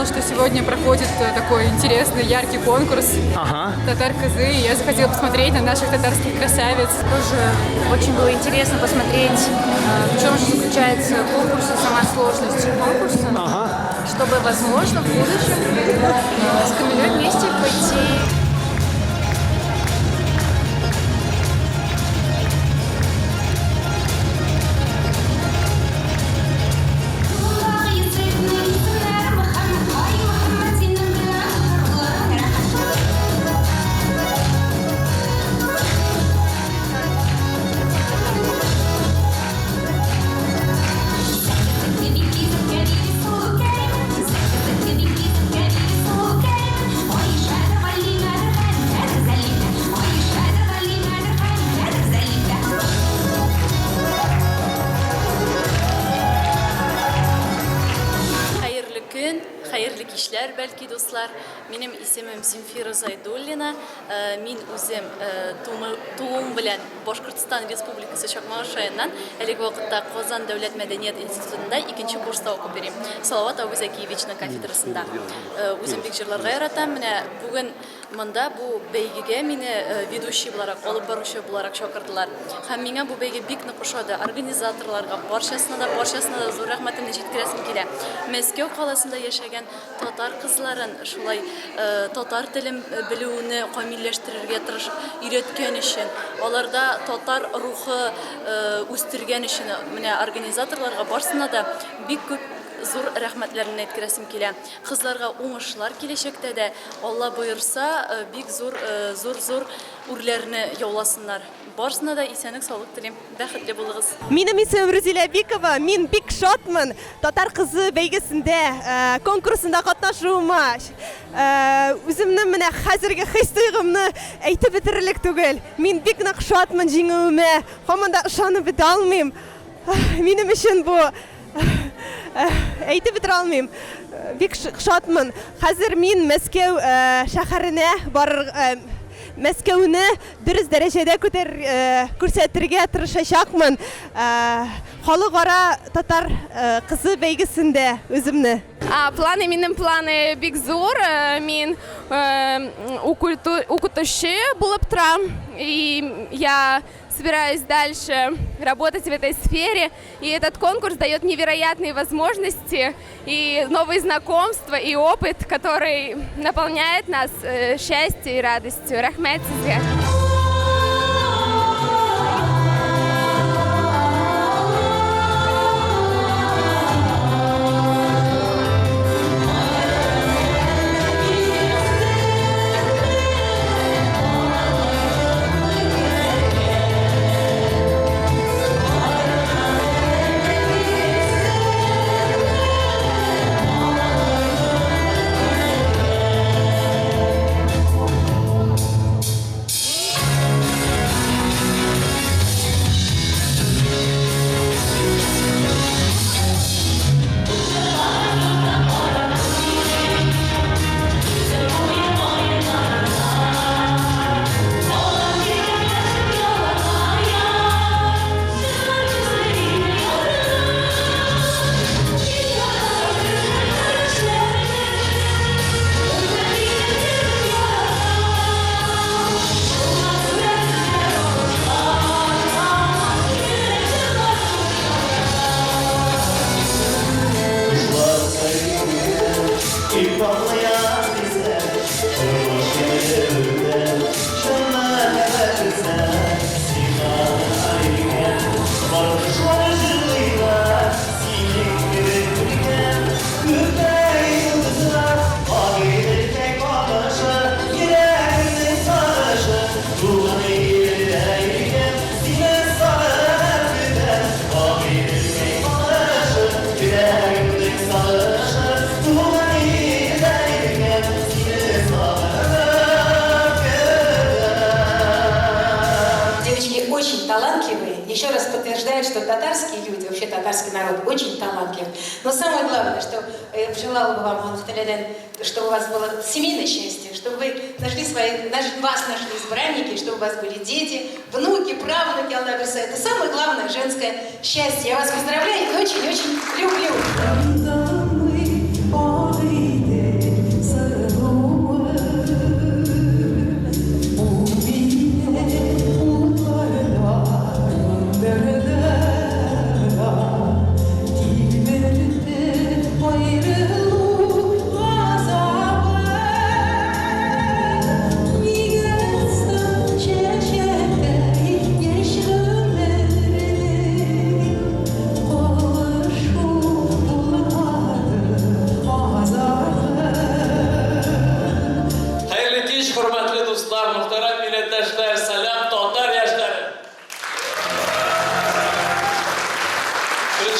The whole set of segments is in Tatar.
что сегодня проходит такой интересный, яркий конкурс «Татар кызы», и я захотела посмотреть на наших татарских красавиц. Тоже очень было интересно посмотреть, в чем же заключается конкурс и сама сложность конкурса, чтобы, возможно, в будущем с Камилей вместе пойти. Хәерле көн, хәерле кичләр, бәлки, дуслар. Минем исемем Земфира Зайдуллина. Мин үзем тууым белән Башкортстан Республикасы Чакмагыш районыннан, әлеге вакытта Казан дәүләт мәдәният институтында икенче курста укып йөрим. Салават абый Зәкиевичның кафедрасында. Үзем бик җырларга яратам. Менә бүген монда бу бәйгегә мине ведущий буларак, алып баручы буларак чакырдылар. Һәм миңа бу бәйге бик нык ошады. Организаторларга, барчасына да, барчасына да зур рәхмәтемне җиткерәсем килә. Мәскәү каласында яшәгән татар кызларын шулай татар телен белүне камилләштерергә тырыш өйрәткән өчен, аларда татар рухы үстергән өчен менә организаторларга барсына да бик күп зур рәхмәтләремне әйткерәсем килә. Кызларга уңышлар киләчәктә дә, Алла боерса, бик зур, зур-зур үрләрне яуласыннар. Барысына да исәнлек-саулык телим. Бәхетле булыгыз. Минем исемем Рузилә Бикова. Мин бик шатмын Татар кызы бәйгесендә, конкурсында катнашуыма. Үземнең менә хәзерге хис-тойгымны әйтеп бетерерлек түгел. Мин бик нык шатмын җиңүемә. Һаман да ышанып бетә алмыйм. Минем өчен бу әйтеп бетерә алмыйм. Бик шатмын. Хәзер мин Мәскәү шәһәренә барыр, Мәскәүне дөрес дәрәҗәдә күтәр, күрсәтергә тырышачакмын. Халыкара татар кызы бәйгесендә үземне. Планы, минем планы бик зур. Мин укытучы булып торам. И я собираюсь дальше работать в этой сфере. И этот конкурс дает невероятные возможности и новые знакомства, и опыт, который наполняет нас счастьем и радостью. Рәхмәт сезгә! Девочки очень талантливые. Еще раз подтверждают, что татарские люди, вообще татарский народ очень талантлив. Но самое главное, что я желала бы вам, Аллах, чтобы у вас было семейное счастье, чтобы вы нашли свои, вас нашли избранники, чтобы у вас были дети, внуки, правнуки, Аллах. Это самое главное женское счастье. Я вас поздравляю и очень-очень люблю.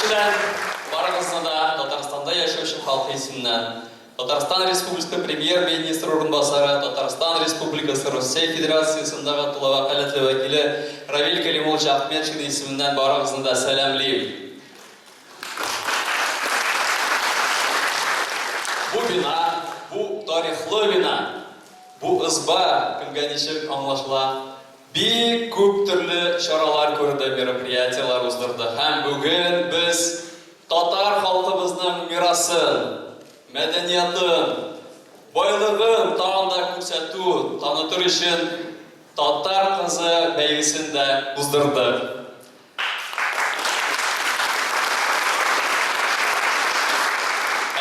Беренчедән, барыгызны да Татарстанда яшәүче халкы исеменнән, Татарстан Республикасы Премьер-министры урынбасары, Татарстан Республикасы Русия Федерациясендагы тулы вәкаләтле вәкиле Равил Кәлимуллович Ахметшин исеменнән барыгызны да сәламлим. Бу бина, бу тарихлы бина, бу ызба, кемгә ничек аңлашыла, бик күп төрле чаралар күрде, мероприятиеләр уздырды һәм бүген без татар халкыбызның мирасын, мәдәниятын, байлыгын тагын да күрсәтү, танытыр өчен Татар кызы бәйгесен дә уздырдык.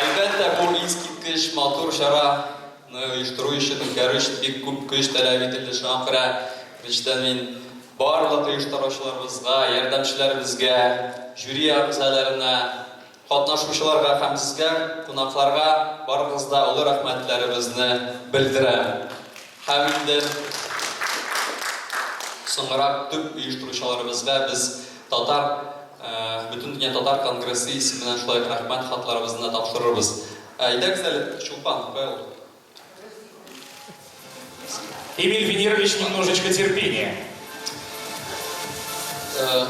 Әлбәттә, бу искиткеч матур чараны оештыру өчен, үткәрү өчен бик күп көч таләп ителде. Шуңа күрә, беренчедән, мин барлык оештыручыларыбызга, ярдәмчеләребезгә, жюри әгъзаларына, катнашучыларга һәм сезгә, кунакларга, барыгыз да олы рәхмәтләребезне белдерәм. Һәм инде соңрак төп оештыручыларыбызга без татар Бөтендөнья татар конгрессы исеменнән шулай ук рәхмәт хатларыбызны да тапшырырбыз. Әйдәгез әле, Чулпан, кая ул? Эмиль Венерович, немножечко терпения.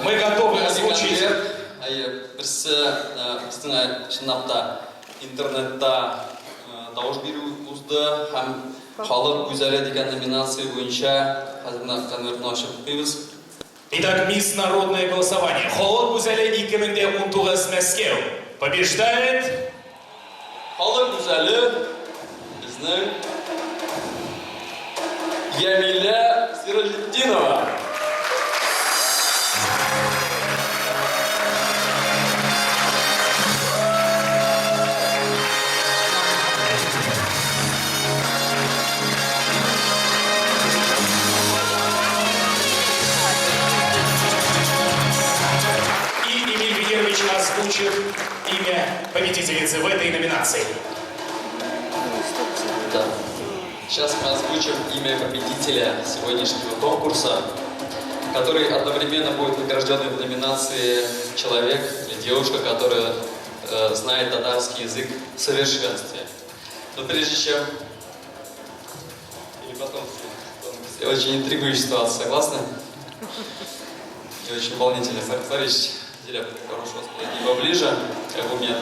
Мы готовы озвучить. Әйе, берсе безнең чынлап та интернетта тавыш бирү узды һәм Халык гүзәле дигән номинация буенча хәзер менә конвертны ачып укыйбыз. Итак, Мисс Народное голосование. Халык гүзәле 2019 Мәскәү. Побеждает... Халык гүзәле безнең Ямилә Сираҗетдинова. И Эмиль Венерович озвучит имя победительницы в этой номинации. Да. Сейчас мы озвучим имя победителя сегодняшнего конкурса, который одновременно будет награжден в номинации «Человек» или «Девушка», которая знает татарский язык в совершенстве. Но прежде чем... Или потом... Очень интригующая ситуация, согласны? И очень волнительно. Смотрите, Диля, прошу вас подойти поближе, как у меня.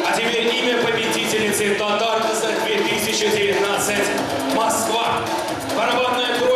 А теперь имя победительницы Татар за 2019 Москва. Барабанная дробь.